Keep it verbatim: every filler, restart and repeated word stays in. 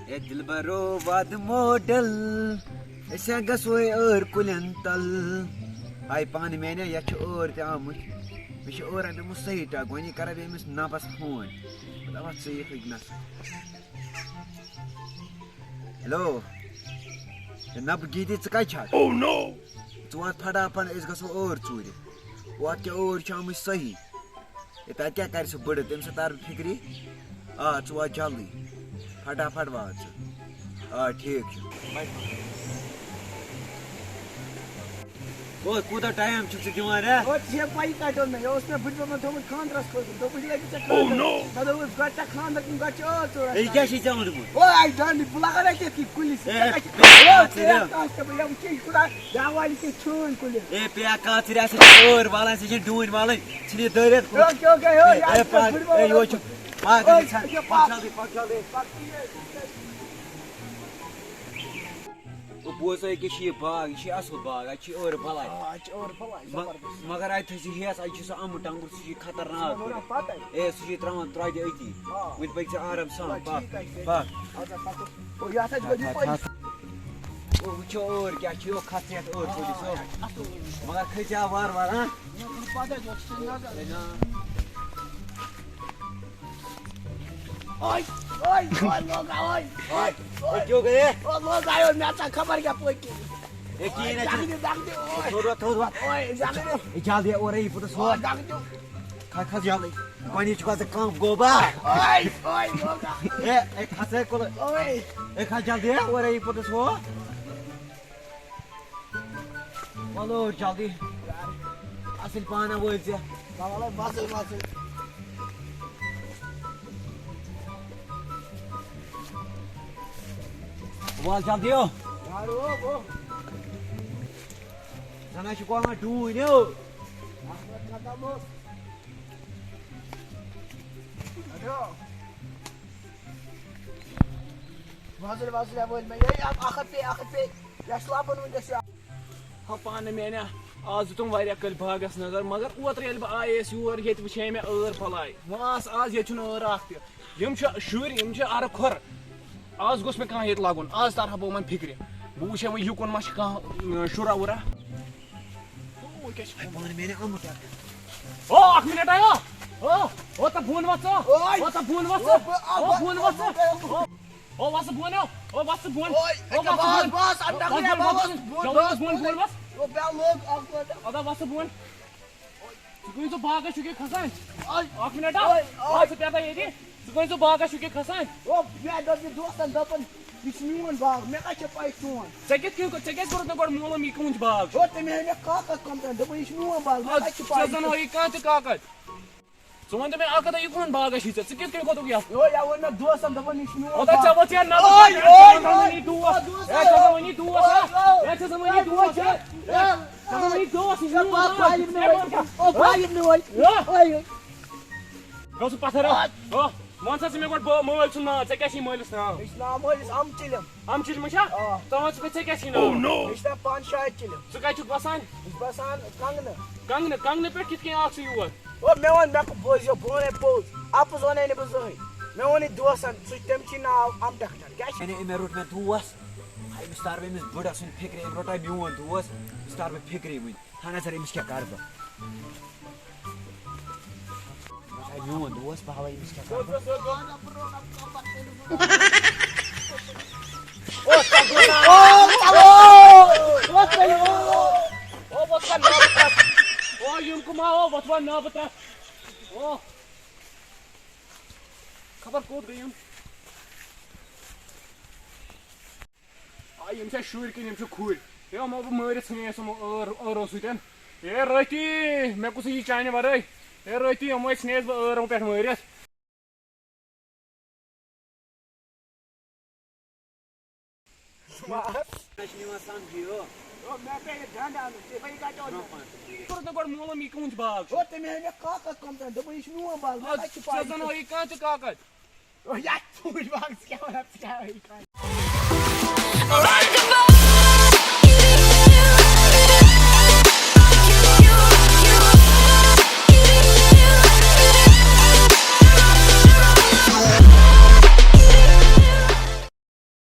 A دلبرو واد model, أسۍ ہا گژھو ہے ٲر کُلٮ۪ن تل۔ ہاے پانہٕ میٛانہِ، یَتھ چھِ ٲر تہِ آمٕتۍ۔ مےٚ چھِ ٲر اَمیُک صحیح ٹَک، وۄنۍ کَرٕ بہٕ أمِس نَبَس فون۔ دَپَس ژٕ یِکھ وٕنۍکٮ۪نَس۔ ہیلو، ہے نَبہٕ گیٖدی، ژٕ کَتہِ چھَکھ؟ Oh no! ژٕ وات پھٹافٹ، أسۍ گژھو ٲر ژوٗرِ۔ وات کیٛاہ ٲر چھِ آمٕتۍ صحیح۔ ہے، تَتہِ کیٛاہ کَرِ سُہ بٕڑٕ؟ تٔمِس سۭتۍ تَر بہٕ فِکرِ۔ آ، ژٕ وات جلدی۔ پھٹافٹ وات ژٕ۔ آ، ٹھیٖک چھُ۔ او، کوٗتاہ ٹایم چھُکھ ژٕ دِوان، ہے؟ او، ژےٚ چھےٚ پَیی کَتہِ اوٚن مےٚ؟ یہِ اوس مےٚ بٕڈبَبَن تھوٚومُت خانٛدرَس خٲطرٕ۔ دوٚپُس، یہِ لَگہِ ژےٚ خانٛدر۔ Oh no! مےٚ دوٚپُس، گۄڈٕ ژےٚ خانٛدر کِنہٕ گۄڈٕ چھِ ٲر ژوٗرَس اے، یہِ کیٛاہ چھُے ژےٚ اوٚنمُت؟ او، اَسہِ ڈانٛڈی، بہٕ لَگان اَتہِ یَتھ کِنۍ کُلِس۔ اے، او، ژٕ بیٚہہ، یَتھ ژٕ بیٚہہ۔ کَتھ چھےٚ بہٕ یَم چیٖز خۄدا دعوا یہِ کیٛاہ چھٲنۍ کُلِس۔ اے، پیا کاتھ ژٕ رٮ۪تھ سۭتۍ ٲر والان، ژےٚ چھےٚ ڈوٗنۍ والان، ژٕ چھِنہٕ یہِ دٲرِتھ۔ اوکے، اوکے، او، اے، یَتھ پَکھ، بٕڈبَب اے، یور چھُ۔ پَکھ، اے، اے، ژھٮ۪ن، یہِ پَکھ پَکھ۔ جلدی، پَکھ جلدی۔ او، بوز، یہِ کیٛاہ چھُ یہِ باغ؟ یہِ چھُ اَصٕل باغ، اَتہِ چھِ ٲر بَلاے۔ آ، اَتہِ چھِ ٲر بَلاے، م-، زبردست۔ مگر اَتہِ تھٲے زِ ہیٚس، اَتہِ چھُ سُہ اَمہٕ ٹنٛگُر، سُہ چھُ خطرناک۔ سُہ روٚٹ پَتَے۔ اے، سُہ چھُ ترٛاوان ترٛوجہِ أتی۔ آ۔ وۄنۍ پٔکۍ ژٕ آرام سان، آ، پَکھ، ٹھیٖک حظ چھُ۔ پَکھ۔ اَدٕ حظ پَکو۔ او، یَتھ حظ گوٚو یہِ پٔکِتھ۔ او، وٕچھو ٲر کیٛاہ چھِ، یو کھَس یَتھ ٲر ژوٗرِس، او۔ آ، اَصٕل۔ مگر کھٔسۍ زِ وارٕ وارٕ، ہاں؟ مےٚ کوٚر پَتَے، دۄہ چھُ ژےٚ نظر۔ اے، نا۔ اوے، اوے، اوے، لوگا، اوے، اوے، اے، کیٛاہ گٔیے؟ او، لوگا، اوے، مےٚ ژاو خبر کیٛاہ پٔتۍ کِنۍ۔ اے، کِہیٖنۍ نہ چھُنہٕ۔ دَگ دِ، دَگ دِ، اوے۔ تھوٚد وَتھ، تھوٚد وَتھ۔ اوے، دَگ دِ۔ اے، جلدی اورَے یہِ پوٚتُس ہو۔ او، دَگ دِ۔ کھَ-، کھَس یَلَے۔ گۄڈٕنِچ چھُکھ ژٕ کَم گوٚو با۔ اوے، اوے، لوگا۔ اے، اے، کھَس ہے کُلہٕ۔ اوے۔ اے، کھَس جلدی اورَے یہِ پوٚتُس ہو۔ وَلہٕ جلدی۔ اَصٕل پانہ وٲتۍ ژےٚ۔ وَلہٕ مَسٕل مَسٕل۔ وَل جلدی ہو۔ یارٕ او، او۔ زَن حظ چھُ کۄلَن ڈوٗنۍ ہو۔ اَتھ منٛز ختم اوس۔ اَدٕ۔ وۄزٕلۍ وۄزٕلۍ وٲلۍ مےٚ، یے اکھ، اکھ ہتھ پے، اکھ ہتھ پے۔ یہِ چھُ لَبَن وٕنکیٚس یہِ۔ ہا پانہٕ میٛانہِ، آز دیُتُم واریاہ کٲلۍ باغَس نظر، مگر اوترٕ ییٚلہِ بہٕ آیس یور، ییٚتہِ وٕچھے مےٚ ٲر بَلاے۔ وۄنۍ آس آز، ییٚتہِ چھُنہٕ ٲر اَکھ تہِ۔ یِم چھِ شُرۍ، یِم چھِ اَرٕ کھۄر۔ آز گوٚژھ مےٚ کانٛہہ ییٚتہِ لَگُن، آز تَرٕ ہا بہٕ یِمَن فِکرِ۔ بہٕ وٕچھے وۄنۍ یُکُن ما چھِ کانٛہہ، اۭں، شُرا وُرا۔ او، کیٛاہ چھِ؟ ہے، پانہٕ میٛانہِ آمُت اَتھ۔ او، اَکھ مِنَٹ آیا۔ او، او، تَہ بۄن وَس ژٕ۔ اوے۔ او، تَہ بۄن وَس ژٕ۔ او، بہٕ، او، او، بہٕ، بۄن وَس ژٕ۔ او، او، وَس ژٕ بۄن، او، او، وَس ژٕ بۄن۔ اوے، او، وَس ژٕ بۄن۔ بَس، بَس، اَتھ وَس ڈَکھ بۄن، مےٚ، وَس بَس، بۄن، بۄن، بۄن، بۄن، بۄن، بۄن۔ او، بیٛاکھ لوگ، اَکھ لوگ۔ اَدا وَس ژٕ بۄن۔ ژٕ کُنہِ ژٕ باغس چھُکھ یہِ کھسان؟ اوے۔ اکھ منٹ، اوے، اوے۔ اوے، ژٕ پیٛارتھا ییٚتی؟ ژٕ کُنہِ ژٕ باغس چھُکھ یہِ کھسان؟ او، مےٚ دوٚپ یہِ دوستن، دوٚپُن، یہِ چھُ میون باغ، مےٚ کتہِ چھےٚ پَے چون؟ ژےٚ کِتھ کٔنۍ کوٚر، ژےٚ کیٛازِ کوٚرُتھ نہٕ گۄڈٕ معلوم یہِ کُہُنٛد باغ چھُ؟ او، تٔمۍ ہٲو مےٚ کاغذ کم تام، دوٚپُن، یہِ چھُ میون باغ، مےٚ کتہِ چھِ پَے؟ ژےٚ زن ہٲوٕے کانٛہہ تہِ کاغذ؟ ژٕ وَن تہٕ مےٚ اکھ کتھا، یہِ کُہُنٛد باغ چھُے ژےٚ؟ ژٕ کِتھ کٔنۍ کھوٚتُکھ یَتھ؟ او، یہِ ووٚن مےٚ دوستن، دوٚپُن، یہِ چھُ میون اوتھٕ باغ۔ ژےٚ ووٚتھ یَتھ نظر اوے، پتہٕ، اوے، ژےٚ ووٚن وۄنۍ یی دوس، اوے، ہے، ژےٚ ووٚن وۄنۍ یی دوس، اوے، ہے، اوے۔ ہے، ژےٚ ووٚن وۄنۍ یی دوس، ہے۔ ژےٚ ووٚن وۄنۍ یی دوس، یہِ چھُ میون باغ۔ بہٕ یِمہٕ نہٕ وۄنۍ۔ او، بہٕ یِمہٕ نہٕ وۄنۍ۔ ہے۔ اوے۔ گوٚو سُہ پتھر، ہے۔ ہو، وَن سا ژٕ مےٚ گۄڈٕ بٲ-، مٲلۍ سُنٛد ناو، ژےٚ کیٛاہ چھُے مٲلِس ناو؟ مےٚ چھُ ناو مٲلِس اَمہٕ چِلِم۔ اَمہٕ چِلِم چھا؟ آ۔ ژٕ وَن ژٕ مےٚ، ژےٚ کیٛاہ چھُے ناو؟ مےٚ چھُ ناو پانہٕ شاہد چِلِم۔ ژٕ کَتہِ چھُکھ بَسان؟ بہٕ چھُس بَسان کنٛگنہٕ۔ کنٛگنہٕ، کنٛگنہٕ پٮ۪ٹھ کِتھ کٔنۍ آکھ ژٕ یور؟ او، مےٚ وَن، مےٚ بوٗزِو، بہٕ وَنے پوٚز۔ اَپُز وَنے نہٕ بہٕ زٕہٕنۍ۔ مےٚ ووٚن یہِ دوستَن، سُہ، تٔمۍ چھُے ناو اَمہٕ ڈاکٹر۔ کیٛاہ چھِ؟ یعنی أمۍ روٚٹ مےٚ دوس۔ أمِس تارٕ بہٕ أمِس بٕڑَس سُنٛد فِکرِ، أمۍ روٚٹ مےٚ میون دوس، أمِس تارٕ بہٕ فِکرِ وٕنۍ۔ ہا نظر، أمِس کیٛاہ کَرٕ بہٕ؟ ہے، میون دوس، بہٕ ہاوَے أمِس کیٛاہ کَرٕ بہٕ۔ او، ژَلو! او، ژَلو! او، وۄتھ وۄنۍ نابہٕ ترٛٹھ۔ او، یِم کٕم آو، وۄتھ وۄنۍ نابہٕ ترٛٹھ۔ او۔ خبر کوٚت گٔے یِم؟ آ، یِم چھا شُرۍ کِنہٕ یِم چھِ کھُرۍ؟ ہے، یِمو بہٕ مٲرِتھ ژھٕنیس یِمو ٲر-، ٲرو سۭتۍ۔ ہے رٲتی، مےٚ کُس یی چانہِ وَرٲے؟ ہے رٲتی، یِمو ژھٕنیس بہٕ ٲرو پٮ۪ٹھ مٲرِتھ۔ مےٚ چھُنہٕ یِوان سَمجھی، ہو۔ او، مےٚ پیٚیہِ یہِ ڈنٛڈ اَنُن، ژےٚ بہٕ یہِ کَتہِ اوٚن؟ برونٛہہ پَہَن تہِ۔ کوٚرُتھ نہٕ گۄڈٕ معلوٗم، یہِ کٕہٕنٛدِ باغ چھُ؟ او، تٔمۍ ہٲو مےٚ کاغذ کَم تام، دوٚپُن، یہِ چھُ میون باغ، مےٚ کَتہِ چھُ پَے؟ ژےٚ زَن ہٲوِتھ کانٛہہ تہِ کاغذ۔ او، یَتھ ژوٗنٛٹھۍ باغ، ژٕ کیٛاہ وَنان، ژٕ کیٛاہ ہٲوِتھ کانٛہہ؟